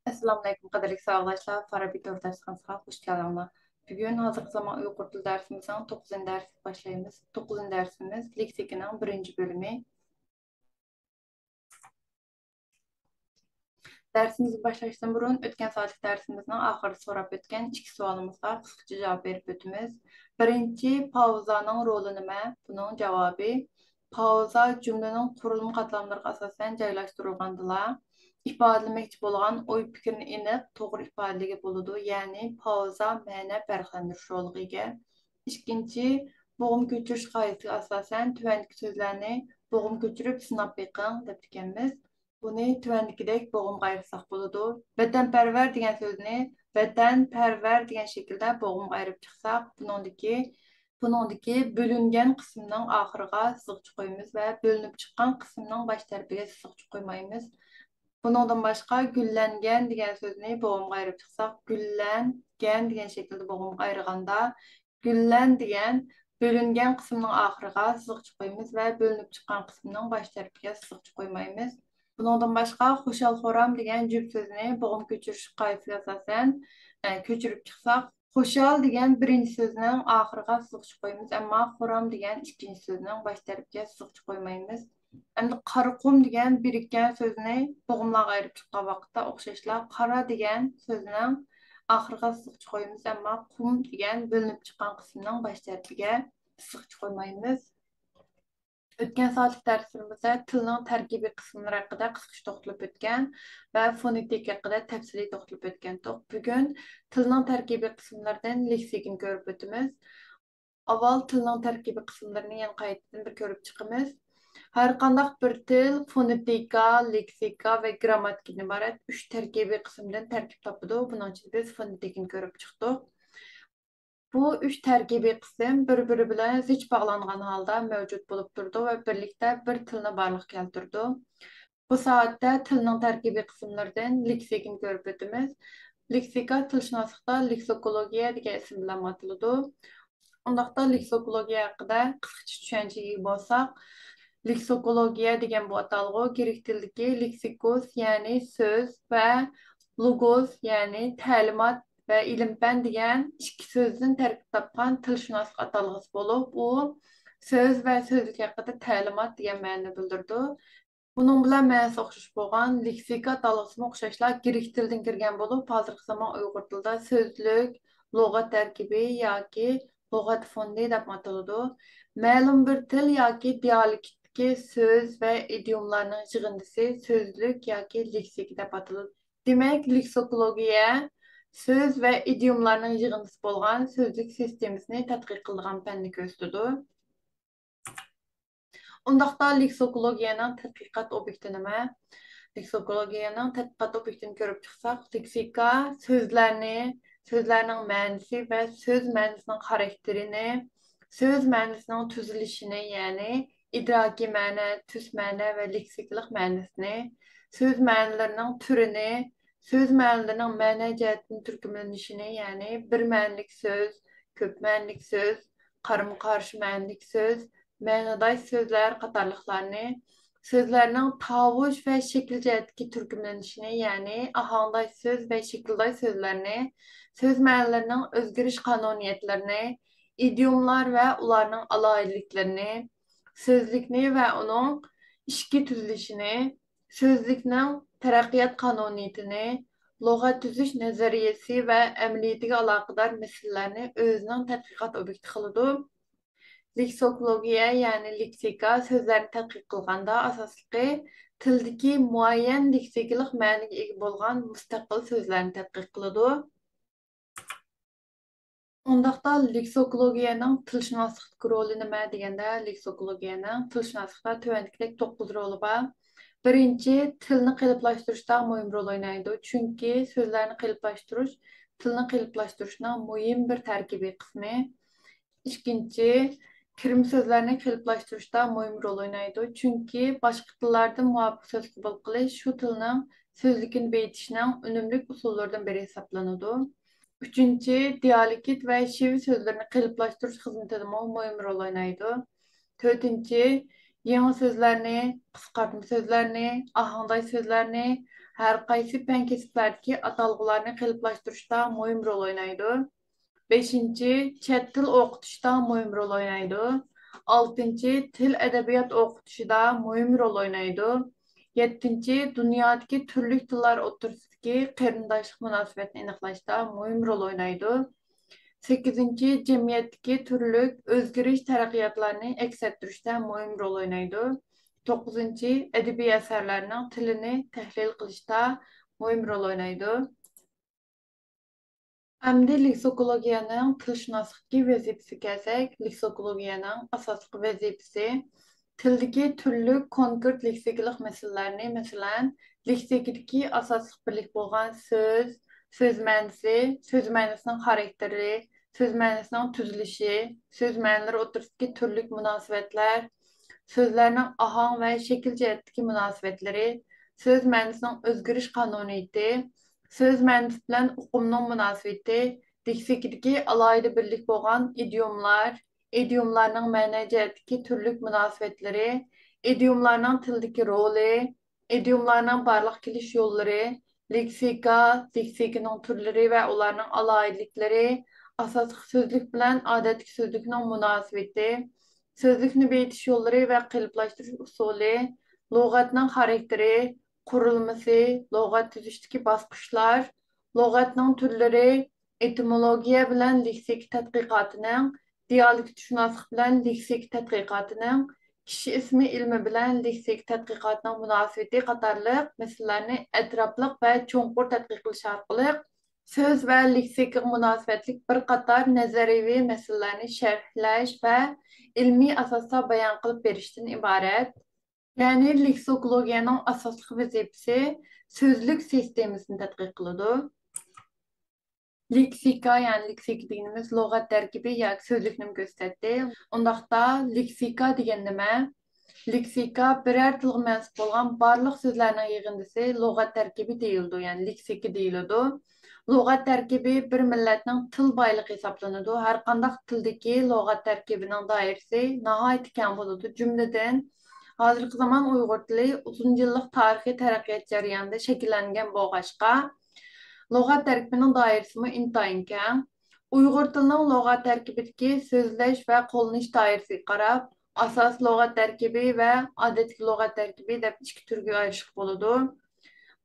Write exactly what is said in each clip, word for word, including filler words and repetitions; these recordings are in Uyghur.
ئەسسالامۇئەلەيكۇم، قەدىرلىك ساۋاقداشلار، فارابى تور دەرسخانىسىغا خۇش كەلدىڭلار. بۈگۈن ھازىرقى زامان ئۇيغۇر تىلى دەرسىمىزنىڭ توققۇزىنچى دەرسىنى باشلايمىز. توققۇزىنچى دەرسىمىز لېكسىكىنىڭ بىرىنچى بۆلۈمى. دەرسىمىزنى باشلاشتىن بۇرۇن، ئۆتكەن سائەتلىك دەرسىمىزنىڭ ئاخىرىدا سوراپ ئۆتكەن ئىككى سوئالىمىزغا قىسقىچە جاۋاب بېرىپ ئۆتىمىز. بىرىنچى، پاۋزانىڭ رولى نېمە؟ بۇنىڭ جاۋابى، پاۋزا جۈملىنىڭ قۇرۇلما قاتلاملىرىغا ئاساسەن جايلاشتۇرۇلغاندىلا، ئىپادىلىمەكچى بولغان ئوي پىكىرنى ئېنىق، توغرا ئىپادىلىگە بولىدۇ، يەنى پاۋزا مەنە پەرقلەندۈرۈش رولىغا ئىگە. ئىككىنچى، بوغۇم كۆچۈرۈش قائىدىسىگە ئاساسەن تۆۋەندىكى سۆزلەرنى بوغۇم كۆچۈرۈپ سىناپ بېقىڭ دەپتىكەنمىز. بۇنى تۆۋەندىكىدەك بوغۇمغا ئايرىساق بولىدۇ. ۋەتەنپەرۋەر دېگەن سۆزنى ۋەتەنپەرۋەر دېگەن شەكىلدە بوغۇمغا ئايرىپ چىقساق، بۇنىڭدىكى، بۇنىڭدىكى بۆلۈنگەن قىسىمنىڭ ئاخىرىغا سىزىقچە قويىمىز ۋە بۆلۈنۈپ چىققان قىسىمنىڭ باش تەرىپىگە سىزىقچە قويمايمىز. بۇنىڭدىن باشقا، گۈللەنگەن دېگەن سۆزنى بوغۇمغا ئايرىپ چىقساق، گۈللەنگەن دېگەن شەكىلدە بوغۇمغا ئايرىغاندا، گۈللەن دېگەن بۆلۈنگەن قىسىمنىڭ ئاخىرىغا سىزىقچە قويىمىز ۋە بۆلۈنۈپ چىققان قىسىمنىڭ باش تەرىپىگە سىزىقچە قويمايمىز. بۇنىڭدىن باشقا، خۇشال-خۇرام دېگەن جۈپ سۆزنى بوغۇم كۆچۈرۈش قائىدىسىگە ئاساسەن، ئە، كۆچۈرۈپ چىقساق، خۇشال دېگەن بىرىنچى سۆزنىڭ ئاخىرىغا سىزىقچە قويىمىز، ئەمما خۇرام دېگەن ئىككىنچى سۆزنىڭ باش تەرىپىگە سىزىقچە قويمايمىز. ئەمدى قارا قۇم دېگەن بىرىككەن سۆزنى بوغۇملارغا ئايرىپ چىققان ۋاقىتتا ئوخشاشلا قارا دېگەن سۆزنىڭ ئاخىرىغا سىزىقچە قويىمىز، ئەمما قۇم دېگەن بۆلۈنۈپ چىققان قىسىمنىڭ باش تەرىپىگە سىزىقچە قويمايمىز. ئۆتكەن سائەتلىك دەرسلىرىمىزدە تىلنىڭ تەركىبىي قىسىملىرى ھەققىدە قىسقىچە توختىلىپ ئۆتكەن ۋە فونېتىكا ھەققىدە تەپسىلىي توختىلىپ ئۆتكەنتۇق. بۈگۈن تىلنىڭ تەركىبىي قىسىملىرىدىن لېكسىكىنى كۆرۈپ ئۆتىمىز. ئاۋۋال تىلنىڭ تەركىبىي قىسىملىرىنى يەنە قايتىدىن بىر كۆرۈپ چىقىمىز. ھەر قانداق بىر تىل فونېتىكا، لېكسىكا ۋە گرامماتىكىدىن ئىبارەت ئۈچ تەركىبىي قىسىمدىن تەركىب تاپىدۇ. بۇنىڭ ئىچىدە بىز فونېتىكىنى كۆرۈپ چىقتۇق. بۇ ئۈچ تەركىبىي قىسىم بىر-بىرى بىلەن زىچ باغلانغان ھالدا مەۋجۇت بولۇپ تۇرىدۇ ۋە بىرلىكتە بىر تىلنى بارلىققا كەلتۈرىدۇ. بۇ سائەتتە تىلنىڭ تەركىبىي قىسىملىرىدىن لېكسىكىنى كۆرۈپ ئۆتىمىز. لېكسىكا تىلشۇناسلىقتا لېكسىكولوگىيە دېگەن ئىسىم بىلەن ئاتىلىدۇ. ئۇنداقتا لېكسىكولوگىيە ھەققىدە قىسقىچە چۈشەنچىگە ئىگە بولساق، لېكسىكولوگىيە دېگەن بۇ ئاتالغۇ گرېك تىلىدىكى لېكسىكوس، يەنى سۆز، ۋە لوگوس، يەنى تەلىمات ۋە ئىلىم-پەن دېگەن ئىككى سۆزدىن تەركىب تاپقان تىلشۇناسلىق ئاتالغۇسى بولۇپ، ئۇ سۆز ۋە سۆزلۈك ھەققىدە تەلىمات دېگەن مەنىنى بىلدۈرىدۇ. بۇنىڭ بىلەن مەنىسى ئوخشاش بولغان لېكسىكا ئاتالغۇسىمۇ ئوخشاشلا گرېك تىلىدىن كىرگەن بولۇپ، ھازىرقى زامان ئۇيغۇر تىلىدا سۆزلۈك، لۇغەت تەركىبى ياكى لۇغەت فوندى دەپ ئاتىلىدۇ. مەلۇم بىر تىل ياكى دىئالېكتتىكى سۆز ۋە ئىدىيوملارنىڭ يىغىندىسى سۆزلۈك ياكى لېكسىكا دەپ ئاتىلىدۇ. دېمەك، لېكسىكولوگىيە سۆز ۋە ئىدىيوملارنىڭ يىغىندىسى بولغان سۆزلۈك سىستېمىسىنى تەتقىق قىلىدىغان پەننى كۆرسىتىدۇ. ئۇنداقتا لېكسىكولوگىيەنىڭ تەتقىقات ئوبيېكتى نېمە؟ لېكسىكولوگىيەنىڭ تەتقىقات ئوبيېكتىنى كۆرۈپ چىقساق، لېكسىكا سۆزلەرنى، سۆزلەرنىڭ مەنىسى ۋە سۆز مەنىسىنىڭ خاراكتېرىنى، سۆز مەنىسىنىڭ تۈزۈلۈشىنى، يەنى ئىدراكىي مەنە، تۈس مەنە ۋە لېكسىكىلىق مەنىسىنى، سۆز مەنىلىرىنىڭ تۈرىنى، سۆز مەنىلىرىنىڭ مەنە جەھەتتىن تۈركۈملىنىشىنى، يەنى بىر مەنىلىك سۆز، كۆپ مەنىلىك سۆز، قارىمۇ قارشى مەنىلىك سۆز، مەنىداش سۆزلەر قاتارلىقلارنى، سۆزلەرنىڭ تاۋۇش ۋە شەكىل جەھەتتىكى تۈركۈملىنىشىنى، يەنى ئاھاڭداش سۆز ۋە شەكىلداش سۆزلەرنى، سۆز مەنىلىرىنىڭ ئۆزگىرىش قانۇنىيەتلىرىنى، ئىدىيوملار ۋە ئۇلارنىڭ ئالاھىدىلىكلىرىنى، سۆزلۈكنى ۋە ئۇنىڭ ئىچكى تۈزۈلۈشىنى، سۆزلۈكنىڭ تەرەققىيات قانۇنىيىتىنى، لۇغەت تۈزۈش نەزەرىيەسى ۋە ئەمەلىيىتىگە ئالاقىدار مەسىلىلەرنى ئۆزىنىڭ تەتقىقات ئوبيېكتى قىلىدۇ. لېكسىكولوگىيە، يەنى لېكسىكا، سۆزلەرنى تەتقىق قىلغاندا، ئاساسلىقى تىلدىكى مۇئەييەن لېكسىكىلىق مەنىگە ئىگە بولغان مۇستەقىل سۆزلەرنى تەتقىق قىلىدۇ. ئۇنداقتا لېكسىكولوگىيەنىڭ تىلشۇناسلىقتىكى رولى نېمە دېگەندە، لېكسىكولوگىيەنىڭ تىلشۇناسلىقتا تۆۋەندىكىدەك توققۇز رولى بار. بىرىنچى، تىلنى قېلىپلاشتۇرۇشتا مۇھىم رول ئوينايدۇ، چۈنكى سۆزلەرنى قېلىپلاشتۇرۇش تىلنى قېلىپلاشتۇرۇشنىڭ مۇھىم بىر تەركىبىي قىسمى. ئىككىنچى، كىرمە سۆزلەرنى قېلىپلاشتۇرۇشتا مۇھىم رول ئوينايدۇ، چۈنكى باشقا تىللاردىن مۇۋاپىق سۆز قوبۇل قىلىش شۇ تىلنىڭ سۆزلۈكىنى بېيىتىشنىڭ ئۈنۈملۈك ئۇسۇللىرىدىن بىرى ھېسابلىنىدۇ. ئۈچىنچى، دىئالېكت ۋە شېۋە سۆزلىرىنى قېلىپلاشتۇرۇش خىزمىتىدىمۇ مۇھىم رول ئوينايدۇ. تۆتىنچى، يېڭى سۆزلەرنى، قىسقارتما سۆزلەرنى، ئاھاڭداش سۆزلەرنى، ھەر قايسى پەن كەسىپلەردىكى ئاتالغۇلارنى قېلىپلاشتۇرۇشتا مۇھىم رول ئوينايدۇ. بەشىنچى، چەت تىل ئوقۇتۇشتا مۇھىم رول ئوينايدۇ. ئالتىنچى، تىل ئەدەبىيات ئوقۇتۇشىدا مۇھىم رول ئوينايدۇ. يەتتىنچى، دۇنيادىكى تۈرلۈك تىللار ئوتتۇرىسىدىكى قېرىنداشلىق مۇناسىۋەتنى ئېنىقلاشتا مۇھىم رول ئوينايدۇ. سەككىزىنچى، جەمئىيەتتىكى تۈرلۈك ئۆزگىرىش، تەرەققىياتلارنى ئەكس ئەتتۈرۈشتە مۇھىم رول ئوينايدۇ. توققۇزىنچى، ئەدەبىي ئەسەرلەرنىڭ تىلىنى تەھلىل قىلىشتا مۇھىم رول ئوينايدۇ. ئەمدى لېكسىكولوگىيەنىڭ تىلشۇناسلىقتىكى ۋەزىپىسىگە كەلسەك، لېكسىكولوگىيەنىڭ ئاساسلىق ۋەزىپىسى تىلدىكى تۈرلۈك كونكرېت لېكسىكىلىق مەسىلىلەرنى، مەسىلەن، لېكسىكىدىكى ئاساسلىق بىرلىك بولغان سۆز، سۆز مەنىسى، سۆز مەنىسىنىڭ خاراكتېرى، سۆز مەنىسىنىڭ تۈزۈلۈشى، سۆز مەنىلىرى ئوتتۇرىسىدىكى تۈرلۈك مۇناسىۋەتلەر، سۆزلەرنىڭ ئاھاڭ ۋە شەكىل جەھەتتىكى مۇناسىۋەتلىرى، سۆز مەنىسىنىڭ ئۆزگىرىش قانۇنىيىتى، سۆز مەنىسى بىلەن ئۇقۇمنىڭ مۇناسىۋىتى، لېكسىكىدىكى ئالاھىدە بىرلىك بولغان ئىدىيوملار، ئىدىيوملارنىڭ مەنە جەھەتتىكى تۈرلۈك مۇناسىۋەتلىرى، ئىدىيوملارنىڭ تىلدىكى رولى، ئىدىيوملارنىڭ بارلىققا كېلىش يوللىرى، لېكسىكا، لېكسىكىنىڭ تۈرلىرى ۋە ئۇلارنىڭ ئالاھىدىلىكلىرى، ئاساسلىق سۆزلۈك بىلەن ئادەتتىكى سۆزلۈكنىڭ مۇناسىۋىتى، سۆزلۈكنى بېيىتىش يوللىرى ۋە قېلىپلاشتۇرۇش ئۇسۇلى، لۇغەتنىڭ خاراكتېرى، قۇرۇلمىسى، لۇغەت تۈزۈشتىكى باسقۇچلار، لۇغەتنىڭ تۈرلىرى، ئېتىمولوگىيە بىلەن لېكسىكا تەتقىقاتىنىڭ، دىئالېكتشۇناسلىق بىلەن لېكسىكا تەتقىقاتىنىڭ، كىشى ئىسمى ئىلمى بىلەن لېكسىكا تەتقىقاتىنىڭ مۇناسىۋىتى قاتارلىق مەسىلىلەرنى ئەتراپلىق ۋە چوڭقۇر تەتقىق قىلىش ئارقىلىق، سۆز ۋە لېكسىكىغا مۇناسىۋەتلىك بىر قاتار نەزەرىيىۋى مەسىلىلەرنى شەرھلەش ۋە ئىلمىي ئاساستا بايان قىلىپ بېرىشتىن ئىبارەت. يەنى لېكسىكولوگىيەنىڭ ئاساسلىق ۋەزىپىسى سۆزلۈك سىستېمىسىنى تەتقىق قىلىدۇ. لېكسىكا، يەنى لېكسىكا دېگىنىمىز لۇغەت تەركىبى ياكى سۆزلۈكنىمۇ كۆرسىتەتتى. ئۇنداقتا لېكسىكا دېگەن نېمە؟ لېكسىكا بىرەر تىلغا مەنسۇپ بولغان بارلىق سۆزلەرنىڭ يىغىندىسى لۇغەت تەركىبى دېيىلىدۇ، يەنى لېكسىكا دېيىلىدۇ. لۇغەت تەركىبى بىر مىللەتنىڭ تىل بايلىقى ھېسابلىنىدۇ. ھەر قانداق تىلدىكى لۇغەت تەركىبىنىڭ دائىرىسى ناھايىتى كەڭ بولىدۇ. جۈملىدىن، ھازىرقى زامان ئۇيغۇر تىلى ئۇزۇن يىللىق تارىخىي تەرەققىيات جەريانىدا شەكىللەنگەن بولغاچقا، لۇغەت تەركىبىنىڭ دائىرىسىمۇ ئىنتايىن كەڭ. ئۇيغۇر تىلىنىڭ لۇغەت تەركىبىدىكى سۆزلەش ۋە قوللىنىش دائىرىسىگە قاراپ، ئاساسىي لۇغەت تەركىبى ۋە ئادەتتىكى لۇغەت تەركىبى دەپ ئىككى تۈرگە ئايرىشقا بولىدۇ.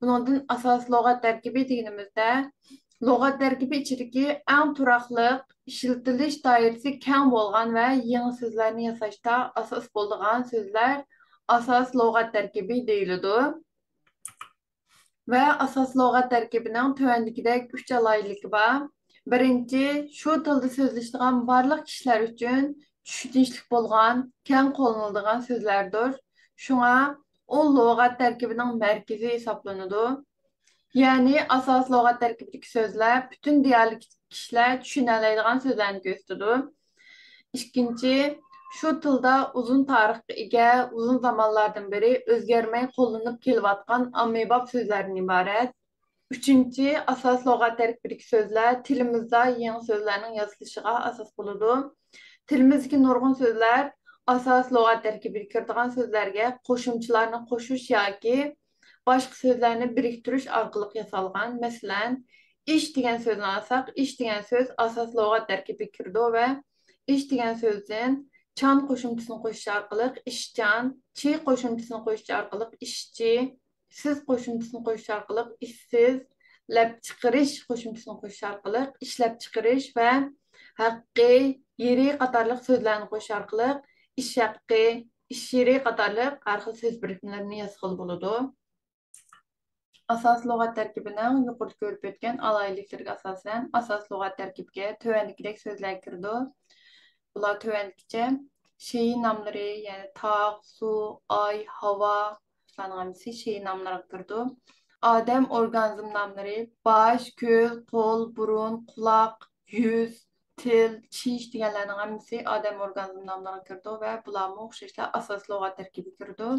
بۇنىڭدىن ئاساسىي لۇغەت تەركىبى دېگىنىمىزدە، لۇغەت تەركىبى ئىچىدىكى ئەڭ تۇراقلىق، ئىشلىتىلىش دائىرىسى كەڭ بولغان ۋە يېڭى سۆزلەرنى ياساشتا ئاساس بولىدىغان سۆزلەر ئاساسىي لۇغەت تەركىبى دېيىلىدۇ. ۋە ئاساسىي لۇغەت تەركىبىنىڭ تۆۋەندىكىدەك ئۈچ ئالاھىدىلىكى بار. بىرىنچى، شۇ تىلدا سۆزلىشىدىغان بارلىق كىشىلەر ئۈچۈن چۈشىنىشلىك بولغان، كەڭ قوللىنىلىدىغان سۆزلەردۇر. شۇڭا ئۇ لۇغەت تەركىبىنىڭ مەركىزى ھېسابلىنىدۇ. يەنى ئاساسىي لۇغەت تەركىبىدىكى سۆزلەر پۈتۈن دىيالېكت كىشىلەر چۈشىنەلەيدىغان سۆزلەرنى كۆرسىتىدۇ. ئىككىنچى، شۇ تىلدا ئۇزۇن تارىخقا ئىگە، ئۇزۇن زامانلاردىن بېرى ئۆزگەرمەي قوللىنىپ كېلىۋاتقان ئاممىباب سۆزلەردىن ئىبارەت. ئۈچىنچى، ئاساسىي لۇغەت تەركىبىدىكى سۆزلەر تىلىمىزدا يېڭى سۆزلەرنىڭ ياسىلىشىغا ئاساس بولىدۇ. تىلىمىزدىكى نۇرغۇن سۆزلەر ئاساسىي لۇغەت تەركىبىگە كىرىدىغان سۆزلەرگە قوشۇمچىلارنى قوشۇش ياكى باشقا سۆزلەرنى بىرىكتۈرۈش ئارقىلىق ياسالغان. مەسىلەن، ئىش دېگەن سۆزنى ئالساق، ئىش دېگەن سۆز ئاساسىي لۇغەت تەركىبىگە كىرىدۇ ۋە ئىش دېگەن سۆزدىن چان قوشۇمچىسىنى قوشۇش ئارقىلىق ئىشچان، چى قوشۇمچىسىنى قوشۇش ئارقىلىق ئىشچى، سىز قوشۇمچىسىنى قوشۇش ئارقىلىق ئىشسىز، لەپ چىقىرىش قوشۇمچىسىنى قوشۇش ئارقىلىق ئىشلەپچىقىرىش ۋە ھەققى، يېرى قاتارلىق سۆزلەرنى قوشۇش ئارقىلىق ئىش ھەققى، ئىش يېرى قاتارلىق ھەر خىل سۆز بىرىكمىلىرىنى ياسىغىلى بولىدۇ. ئاساسىي لۇغەت تەركىبىنىڭ يۇقىرىدا كۆرۈپ ئۆتكەن ئالاھىدىلىكلىرىگە ئاساسەن، ئاساسىي لۇغەت تەركىبىگە تۆۋەندىكىدەك سۆزلەر كىرىدۇ. بۇلار تۆۋەندىكىچە: شەيئى ناملىرى، يەنى تاغ، سۇ، ئاي، ھاۋا، شۇلارنىڭ ھەممىسى شەيئى ناملىرىغا كىرىدۇ. ئادەم ئورگانىزم ناملىرى: باش، كۆز، قول، بۇرۇن، قۇلاق، يۈز، تىل، چىش دېگەنلەرنىڭ ھەممىسى ئادەم ئورگانىزم ناملىرىغا كىرىدۇ ۋە بۇلارمۇ ئوخشاشلا ئاساسىي لۇغەت تەركىبىگە كىرىدۇ.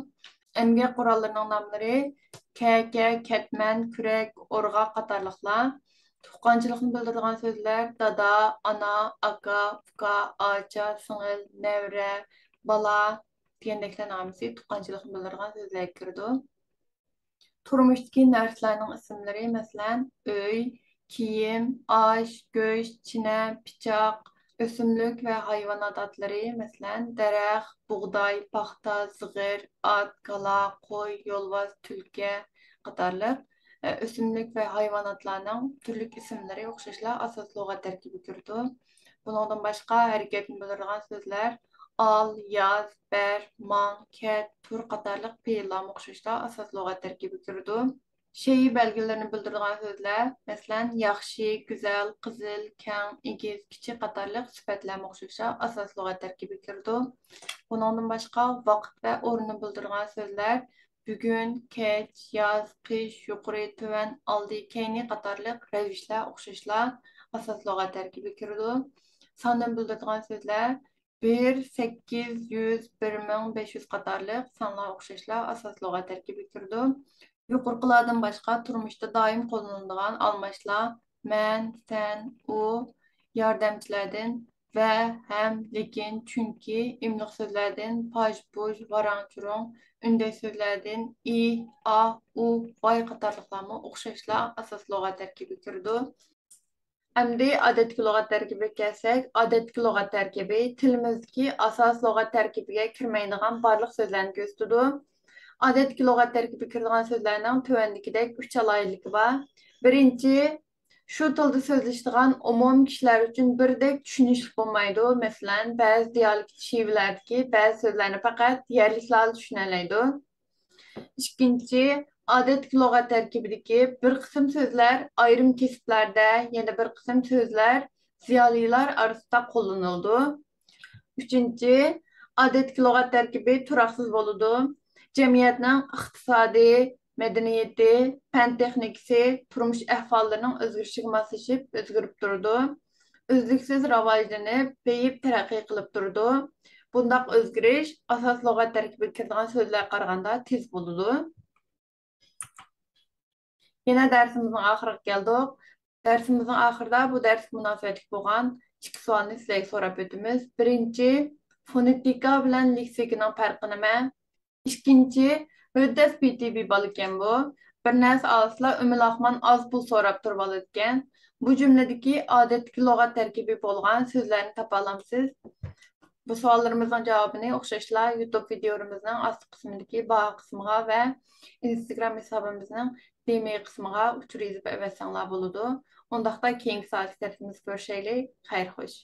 ئەمگەك قوراللىرىنىڭ ناملىرى: كەكە، كەتمەن، كۈرەك، ئورغاق قاتارلىقلار. تۇغقانچىلىقنى بىلدۈرىدىغان سۆزلەر: دادا، ئانا، ئاكا، ئۇكا، ئاچا، سىڭىل، نەۋرە، بالا دېگەندەكلەرنىڭ ھەممىسى تۇغقانچىلىقنى بىلدۈرىدىغان سۆزلەرگە كىرىدۇ. تۇرمۇشتىكى نەرسىلەرنىڭ ئىسىملىرى، مەسىلەن، ئۆي، كىيىم، ئاش، گۆش، چىنە، پىچاق، ئۆسۈملۈك ۋە ھايۋانات ئاتلىرى، مەسىلەن، دەرەخ، بۇغداي، پاختا، زىغىر، ئات، كالا، قوي، يولۋاس، تۈلكە قاتارلىق، ئە، ئۆسۈملۈك ۋە ھايۋاناتلارنىڭ تۈرلۈك ئىسىملىرى ئوخشاشلا ئاساس لۇغەت تەركىبىگە كىرىدۇ. بۇنىڭدىن باشقا ھەرىكەتنى بىلدۈرىدىغان سۆزلەر ئال، ياز، بەر، ماڭ، كەت، تۇر قاتارلىق پېئىللارمۇ ئوخشاشلا ئاساس لۇغەت تەركىبىگە كىرىدۇ. شەيئى بەلگىلىرىنى بىلدۈرىدىغان سۆزلەر، مەسىلەن، ياخشى، گۈزەل، قىزىل، كەڭ، ئېگىز، كىچىك قاتارلىق سۈپەتلەرمۇ ئوخشاشلا ئاساس لۇغەت تەركىبىگە كىرىدۇ. بۇنىڭدىن باشقا ۋاقىت ۋە ئورۇننى بىلدۈرىدىغان سۆزلەر، بۈگۈن، كەچ، ياز، قىش، يۇقىرى، تۆۋەن، ئالدى، كەينى قاتارلىق رەۋىشلەر ئوخشاشلا ئاساس لۇغەت تەركىبىگە كىرىدۇ. ساننى بىلدۈرىدىغان سۆزلەر، بىر، سەككىز يۈز، بىر مىڭ بەش يۈز قاتارلىق سانلار ئوخشاشلا ئاساس لۇغەت تەركىبىگە كىرىدۇ. يۇقىرىقىلاردىن باشقا تۇرمۇشتا دائىم قوللىنىلىدىغان ئالماشلار، مەن، سەن، ئۇ، ياردەمچىلەردىن ۋە، ھەم، لېكىن، چۈنكى، ئىملىق سۆزلەردىن پاژ، پۇژ، ۋاراڭ، چۇرۇڭ، ئۈندەش سۆزلەردىن ئى، ئا، ئۇ، ۋاي قاتارلىقلارمۇ ئوخشاشلا ئاساس لۇغەت تەركىبىگە كىرىدۇ. ئەمدى ئادەتتىكى لۇغەت تەركىبىگە كەلسەك، ئادەتتىكى لۇغەت تەركىبى تىلىمىزدىكى ئاساسىي لۇغەت تەركىبىگە كىرمەيدىغان بارلىق سۆزلەرنى كۆرسىتىدۇ. ئادەتتىكى لۇغەت تەركىبىگە كىرىدىغان سۆزلەرنىڭ تۆۋەندىكىدەك ئۈچ ئالاھىدىلىكى بار. بىرىنچى، شۇ تىلدا سۆزلىشىدىغان ئومۇمىي كىشىلەر ئۈچۈن بىردەك چۈشىنىشلىك بولمايدۇ. مەسىلەن، بەزى دىئالېكت شېۋىلەردىكى بەزى سۆزلەرنى پەقەت يەرلىكلەرلا چۈشىنەلەيدۇ. ئىككىنچى، ئادەتتىكى لۇغەت تەركىبىدىكى بىر قىسىم سۆزلەر ئايرىم كەسىپلەردە، يەنە بىر قىسىم سۆزلەر زىيالىيلار ئارىسىدا قوللىنىلىدۇ. ئۈچىنچى، ئادەتتىكى لۇغەت تەركىبى تۇراقسىز بولىدۇ. جەمئىيەتنىڭ ئىقتىسادىي، مەدەنىيىتى، پەن تېخنىكىسى، تۇرمۇش ئەھۋاللىرىنىڭ ئۆزگىرىشىگە ماسلىشىپ ئۆزگىرىپ تۇرىدۇ. ئۈزلۈكسىز راۋاجلىنىپ، بېيىپ تەرەققىي قىلىپ تۇرىدۇ. بۇنداق ئۆزگىرىش ئاساس لۇغەت تەركىبىگە كىرىدىغان سۆزلەرگە قارىغاندا تېز بولىدۇ. يەنە دەرسىمىزنىڭ ئاخىرىغا كەلدۇق. دەرسىمىزنىڭ ئاخىرىدا بۇ دەرسكە مۇناسىۋەتلىك بولغان ئىككى سوئالنى سىلەرگە سوراپ ئۆتىمىز. بىرىنچى، فونېتىكا بىلەن لېكسىكىنىڭ پەرقى نېمە؟ ئىككىنچى، مۇددەت پىتى بىبالىكەن بۇ. بىر نەرسە ئالسىلا ئۆمىلاقمان ئاز پۇل سوراپ تۇرۇۋالىدىكەن. بۇ جۈملىدىكى ئادەتتىكى لۇغەت تەركىبى بولغان سۆزلەرنى تاپالامسىز؟ بۇ سوئاللىرىمىزنىڭ جاۋابىنى ئوخشاشلا يۇتۇب ۋىدىيولىرىمىزنىڭ ئاستى قىسمىدىكى باھا قىسمىغا ۋە ئىنستاگرام ھېسابىمىزنىڭ دىمى قىسمىغا ئۇچۇر يېزىپ ئەۋەتسەڭلار بولىدۇ. ئۇنداقتا كېيىنكى سائەتلىك دەرسىمىزدە كۆرۈشەيلى. خەير خوش.